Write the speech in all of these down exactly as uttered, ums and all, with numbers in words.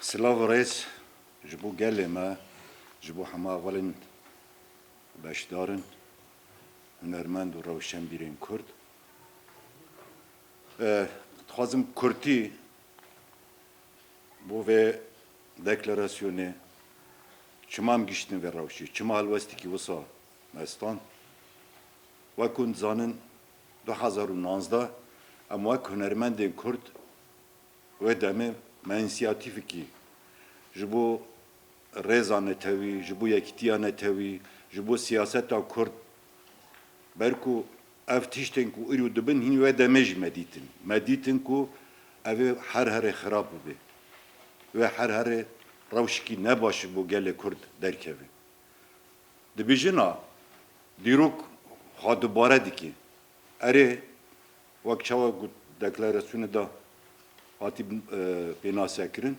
Silav û rêz ji bo gelê me, ji bo hema hevalên beşdar in, hunermend û rewşenbîrên Kurd. E, dixwazim kurtî bo vê deklarasyonê çima em giştin vê rewşê, çima helwestekî wisa me stand. Wek hûn dizanin, du hezar û nozde em wek hunermendên Kurd wê demê me însiyatîfekî ji bo rêza netewî, ji bo yekîtiya netewî, ji bo siyaseta Kurd, ber ku ev tiştên ku îro dibin hîn wê demê jî me dîtin. Me dîtin ku ev ê her herê xirab bibe. Wê her herê rewşekî nebaş ji bo gelê Kurd derkeve. Dibêjin a, dîrok xwe dubare dike. Erê, wek çawa ku deklarasyonê de hatî, e, pênasekirin,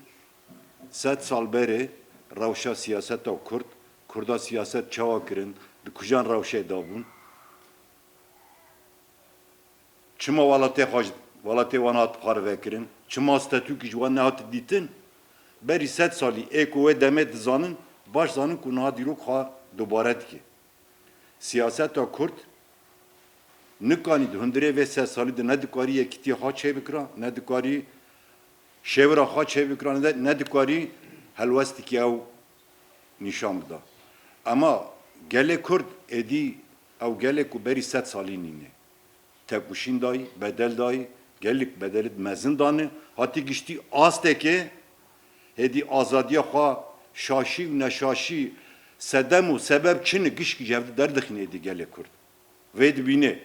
sed sal berê rewşa siyaseta Kurd, Kurda siyaset çawa kirin, di kujan rewşê de bûn? Çima welatê xwe ji, welatê wan hat parvekirin? Çima statûkî ji wan nehat dîtin? Berî sed salî ê ku wê demê dizanin, baş zanin ku niha dîrok xwe dubare dike. Siyaseta Kurd nikanî di hundirê vê sed salî de ne dikarî yekîtiya xwe çêbikira, ne dikarî şêwira xwe çêbikira, ne, ne dikarî helwestekî ew nîşan bida. Ema gelê Kurd êdî ew gelê ku berî sed salî nîne. Tekoşîn dayî, bedel dayî, gelek bedelê mezin dane, hatî giştî astekê hêdî azadiya xwe şaşî û neşaşî sedem û sebeb çi ne gişkî ji hev derdixîne êdî gelê Kurd. Vê dibîne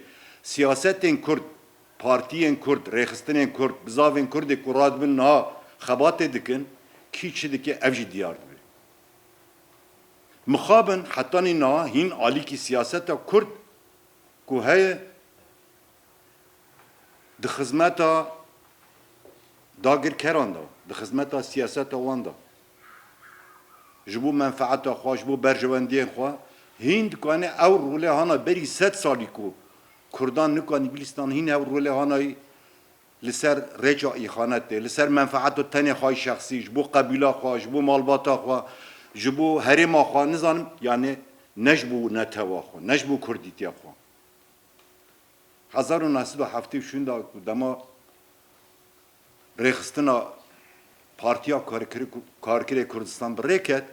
siyasetên Kurd, partiyên Kurd, rêxistinên Kurd, bizavên Kurdê ku radibin niha xebatê dikin, kî çi dike ev jî diyar dibe. Mixabin hetanî niha hîn alîkî siyaseta Kurd ku heye di xizmeta dagirkeran de, di xizmeta siyaseta wan de, ji bo menfeeta xwe, ji bo berjewendiyên xwe, hîn dikane ew rolê hana berî sed salî ku Kurdan nikanî bilîstan, hîn ew rolê hanayî li ser rêça îxanetê, li ser menfeeta tenê xwe yî şexsî, ji bo qebîla xwe, ji bo malbata xwe, ji bo herêma xwe, nizanim, yani ne ji bo netewa xwe, ne ji bo kurdîtiya xwe. Hezar û neh sed û heftê û şûn de ku dema rêxistina Partiya Karkirê-, Karkirê Kurdistan bi rê ket,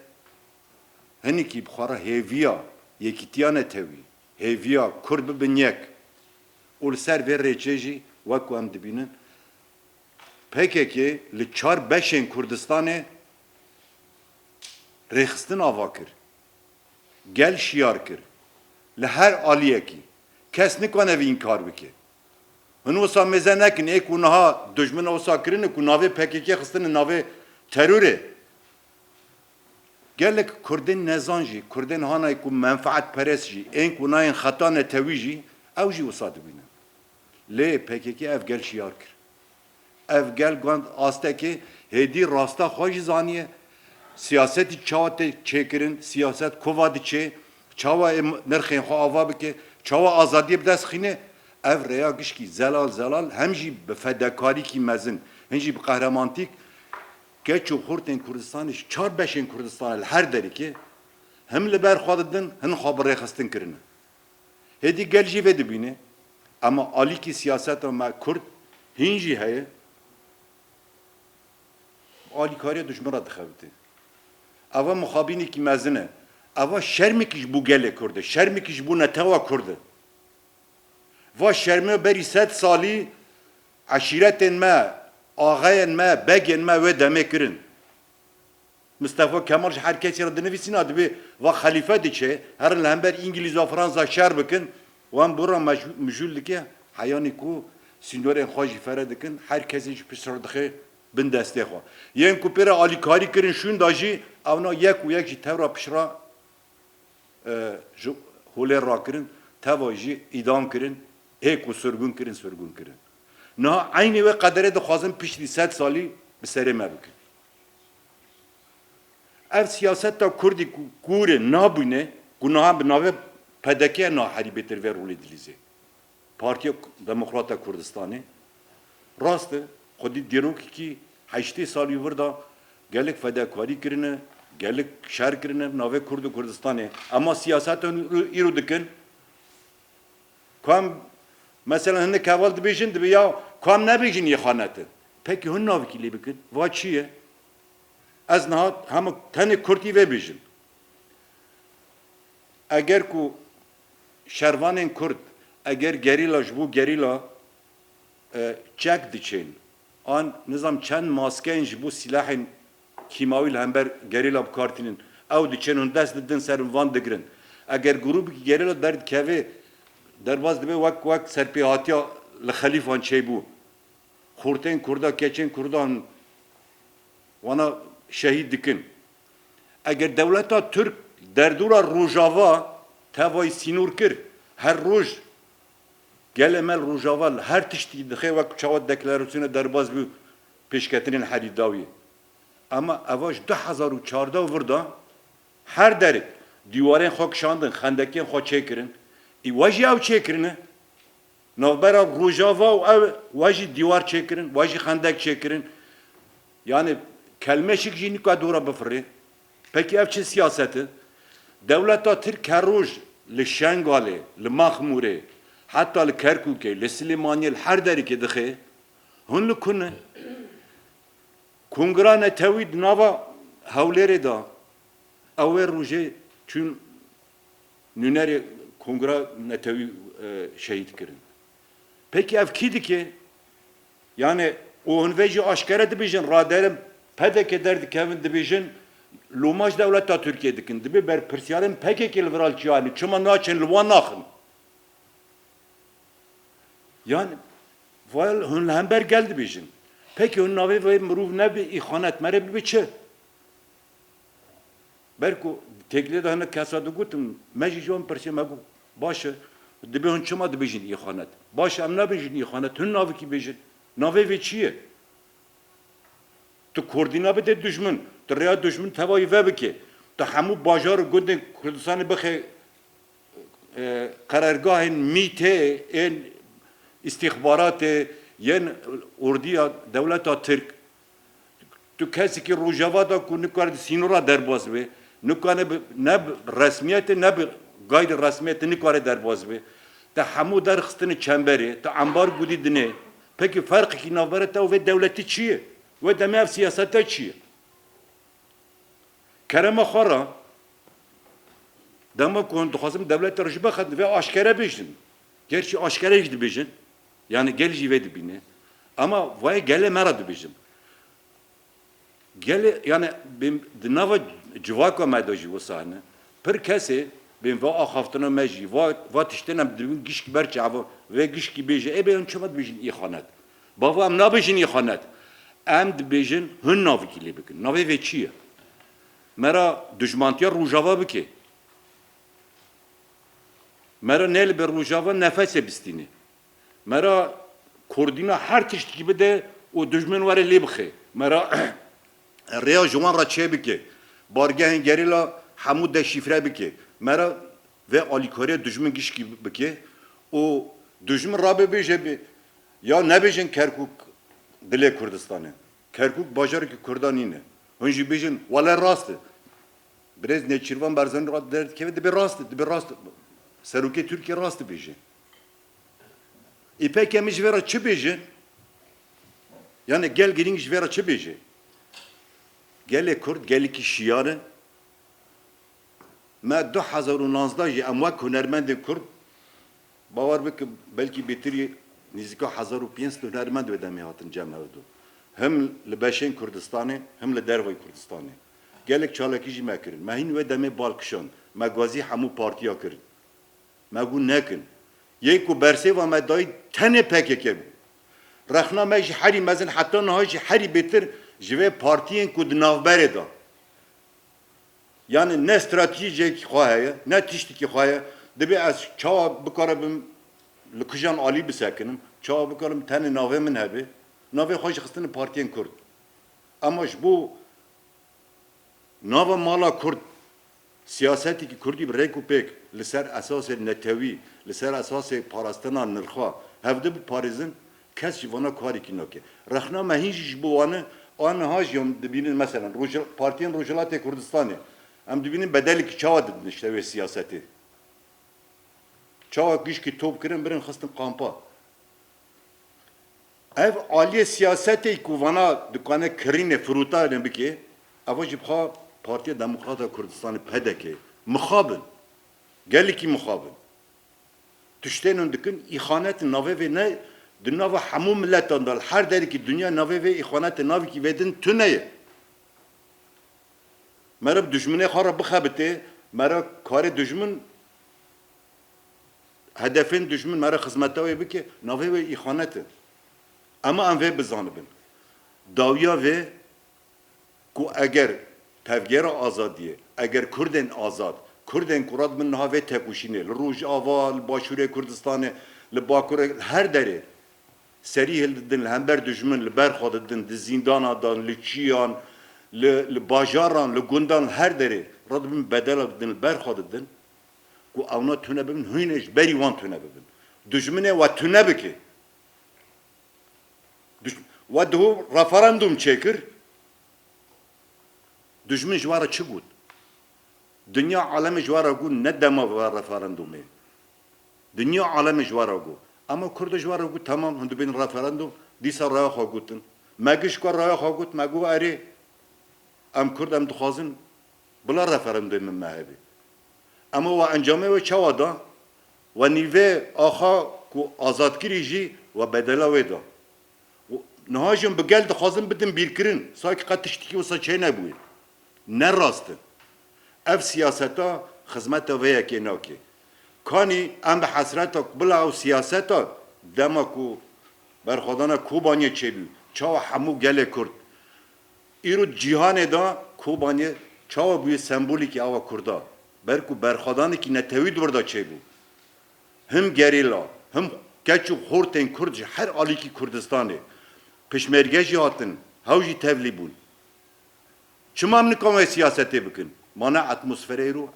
hinekî bi xwe re hêviya yekîtiya netewî, hêviya Kurd bibin yek û li ser vê rêçê jî wek ku em dibînin, P K K li çar beşên Kurdistanê rêxistin ava kir. Gel şiyar kir. Li her aliyekî. Kes nikane vî înkar bike. Hin wisa mêze nekin, ê ku niha dijmina wisa kirine ku navê P K K xistine navê terorê. Gelek Kurdên nezan jî, Kurdên hanayê ku menfaetperest jî, ên ku nayên xeta netewî jî, ew jî wisa dibînin. Lê P K K ev gel şiyar kir. Ev gel gund astekê hêdî rasta xwe jî zaniye. Siyasetî çawa tê çêkirin, siyaset kova diçe, çawa ê nirxên xwe ava bike, çawa azadiyê bi dest xîne, ev rêya gişkî zelal zelal hem jî bi fedekarîkî mezin, hin jî bi qehremantik, keç û xurtên Kurdistanê ji çar beşên Kurdistanê li her derîkê him li ber xwe didin, hin xwe bi rêxistin kirine. Hêdî gel jî vê dibîne, ema alîkî siyaseta me Kurd hîn jî heye, alîkariya dijmin re dixebite. Eva mixabînekî mezin e. Eva şermekî ji bo gelê Kurd e, şermekî ji bo netewa Kurd e. Va şermiya berî sed salî eşîretên me, axeyên me, begên me wê demê kirin. Mistefa Kemal ji her kesî re dinivîsîna, dibê va xelîfe diçe, herin li hember Îngilîza, Fransa şer bikin, wan bûra mej-, mijûl dike, heyanî ku sînorên xwe jî fere dikin, her kesê ji pişt re dixe bin destê xwe. Yên ku pê re alîkarî kirin şûnda jî, ewna yek û yek jî tevra pişt re e, ji holê rakirin, teva jî îdam kirin, ê ku sirgûn kirin, sirgûn kirin. Niha eynî wê qederê dixwazin piştî sed salî bi serê me bikin. Ev siyaseta Kurdî ku kûrê nabûne, ku niha bi navê P D K naherî bêtir vê rolê dilîzê. Partiya Demokrata Kurdistanê, rast e, xwedî dîrokekî heştê salî vir de Gelek fedakarî kirine, gelek şer kirine navê Kurd û Kurdistanê. Ema siyaseta îro, îro dikin. Ku em, mesela, hinek heval dibêjin, dibe ya ku em nebêjin îxanet e. Pekî hûn navikî lê bikin. Va çi ye? Ez niha hema tenê Kurdî vê bêjim. Eger ku şervanên Kurd, eger gerîla ji bo gerîla, e, çek diçên, an nizam çend maskeyên ji bo silahên kîmawî li hember gerîla bi kar tînin, ew diçên hûn dest didin ser van digirin. Eger grûpekî gerîla derdikeve, derbas dibe wek, wek serpêhatiya li Xelîfan çêbû. Xortên Kurda, keçên Kurdan wana şehîd dikin. Eger dewleta Tirk derdora Rojava tevayî sînor kir, her roj gelê me li Rojava li her tiştî dixe, wek çawa deklarasyona derbas bû pêşketinên herî dawî. Ema eva ji du hezar û çardeh vir de her derek dîwarên xwe kişandin, xendekên xwe çêkirin. Î we jî ew çêkirine. Navbera Rojava û ew, we jî dîwar çêkirin, we jî xendek çêkirin. Yani kelmeşik jî nika dora bifirê. Pekî ev çi siyaset e? Dewleta Tirk her roj li Şengalê, li Maxmûrê, heta li Kerkûkê, li Silêmaniyê, li her derikê dixe. Hûn li ku ne? Kongra Netewî di nava Hewlêrê de, ew ê rojê çûn nûnerê Kongra Netewî, e, şehîd kirin. Pekî ev kî dike? Yani, û hûn vê jî aşkere dibêjin, raderin P D K derdikevin, dibêjin, loma ji dewleta Tirkiyê dikin. Dibê berpirsiyarên P K K li vir a çi anî? Çima naçin li wan naxin? Yani, val hûn li hember gel dibêjin. Pekî hûn navê vê mirov nebe îxanet, me re bibe çi? Ber ku têkilê de hinek kesa digotin, me jî ji wan pirsiye, me got, baş e, dibê hûn çima dibêjin îxanet? Baş e, em nabêjin îxanet, hûn navikî bêjin. Navê vê çi ye? Tu koordîna bide dijmin, tu rêya dijmin tevayî vebike. Tu hemû bajar û gundên Kurdistanê bixe, e, qerargahên mîtê, ên îstîxbaratê, yên ordiya dewleta Tirk. Tu kesekî Rojava de ku nikare di sînora derbas be, nikane bi, ne bi resmiyetê, ne bi gayrî resmiyetê nikare derbas be. Te hemû derxistine çemberê, te embar gudî dinê. Pekî ferqekî navbera te û vê dewletî çi ye? Wê demê ev siyaseta çi ye? Kerema xwe re, dema ku hûn dixwazin dewletê re ji bexetin, vê aşkere bêjin. Gerçî aşkere jî dibêjin. Yani gel jî vê dibîne. Ama vayê gelê me re dibêjin. Gelê, yani, bên di nava civaka me de jî wisa hene. Pir kesê bên va axaftina me jî, va, va tiştên em dibin gişkî ber çava, vê gişkî bêje, ê bê hûn çima dibêjin îxanet? Bavo, em nabêjin îxanet. Em dibêjin hûn navikî lê bikin. Navê vê çi ye? Me ra dijmantiya Rojava bike. Me ra ne li ber Rojava nefesê bistîne. Me ra koordîna her tiştekî bide û dijmin were lê bixe. Me ra rêya ji wan re çêbike. Bargehên gerîla hemû deşîfre bike. Me ra vê alîkariya dijmin gişkî bike û dijmin rabe bêje bi, ya nebêjin Kerkûk dilê Kurdistanê. Kerkûk bajarekî Kurdan nîne. Hûn jî bêjin, wele rast e. Birêz Nêçîrvan Barzanî ra derdikeve, dibe rast e, dibe rast e. Serokê Tirkiyê rast dibêje. Î pekê min ji vê re çi bêje? Yani gel girîng ji vê re çi bêje? Gelê Kurd, gelekî şiyar e. Me du hezar û nozde jî em wek hunermendên Kurd, bawer bikin, belkî bêtirî nîzîka hezar û pênc sed hunermend wê demê hatin cem hevdu. Him li beşên Kurdistanê, him li dervayî Kurdistanê. Gelek çalakî jî me kirin. Me hîn wê demê bal kişand. Me gazî hemû partiya kirin. Me got nekin. Yê ku bersêva me dayî tenê P K K bû. Rexna me jî herî mezin, heta niha jî herî bêtir ji vê partiyên ku di navberê de. Yani ne stratejiyekî xwe heye, ne tiştekî xwe heye. Dibê ez çawa bikaribim li kijan alî bisekinim, çawa bikarim tenê navê min hebe. Navê xwe jî xistine partiyên Kurd. Ama ji bo nava mala Kurd, siyasetekî Kurdî bi rêk û pêk, li ser esasê netewî, li ser esasê parastina nirxa hevdi biparêzin, kes ji vana karekî nake. Rexna me hîn jî ji bo wan e, A niha jî em dibînin, meselen, Rojhil-, partiyên Rojhilatê Kurdistanê, em dibînin bedelekî çawa didin işte wê siyasetê. Çawa gişkî top kirin, birin xistin kampa. Ev aliyê siyasetê ku vana dikane kirînê, firûtane bike, eva jî bixa Partiya Demokrata Kurdistanê, P D K, mixabin. Gelekî mixabin. Tiştên hûn dikin, îxanet navê vê ne, di nava hemû miletan de, li her derekî dinya navê vê îxanetê navekî vê din tune ye. Meriv dijminê xwe re bixebitê, meriv karê dijmin, hedefên dijmin, meriv xizmeta wê bike, navê wê îxanet e. Ema em vê bizanibin. Dawiya vê ku eger tevgera azadiyê, eger Kurdên azad, Kurdên ku radibin niha vê tekoşînê, li Rojava, li Başûrê Kurdistanê, li Bakurê, li her derê, serî hildidin, li hember dijmin, li ber xwe didin, di zîndana dan, li çiyan, li, li bajaran, li gundan, li her derê radibin bedela didin, li ber xwe didin, ku ewna tune bibin, hûn ê ji berî wan tune bibin. Dijminê we tune bike. Duş-, we diho referandum çêkir, dijmin ji we re çi got? Dinya alemê ji we re got, ne dema ve referandumê. Dinya alemê ji we re got. Ema Kurd ji we re got, temam, hûn dibên referandum, dîsa raya xwe gotin. Me giş ku raya xwe got, me got, erê, em Kurd em dixwazin bila referandumê me hebe. Ema we encamê wê çawa da? We nîvê axa ku azad kirî jî we bedela wê da. Û niha jî em bi gel dixwazin bidin bîrkirin, sanki qet tiştekî wisa çênebûye. Ne rast e. Ev siyaseta xizmeta vê yekê nake. Kanî em bi hesreta ku bila ew siyaseta dema ku berxwedana Kobaniyê çêbû, çawa hemû gelê Kurd, îro di cîhanê de Kobaniyê çawa bûye sembolîkî awa Kurda? Ber ku berxwedanekî netewî di wir de çêbû. Him gerîla, him keç û xortên Kurd ji her alîkî Kurdistanê, pişmerge jî hatin, hew jî tevlî bûn. Çima em nikan wê siyasetê bikin? Ma ne atmosfere îro?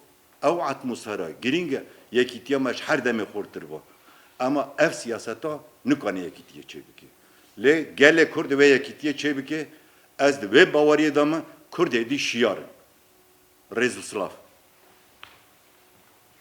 Ew atmosfera girîng e, yekîtiya me ji her demê xurtir ba. Ema ev siyaseta nikane yekîtiyê çêbike. Lê gelê Kurd divê yekîtiyê çêbike, ez di vê baweriyê de me, Kurd êdî şiyar in. Rêz û silav.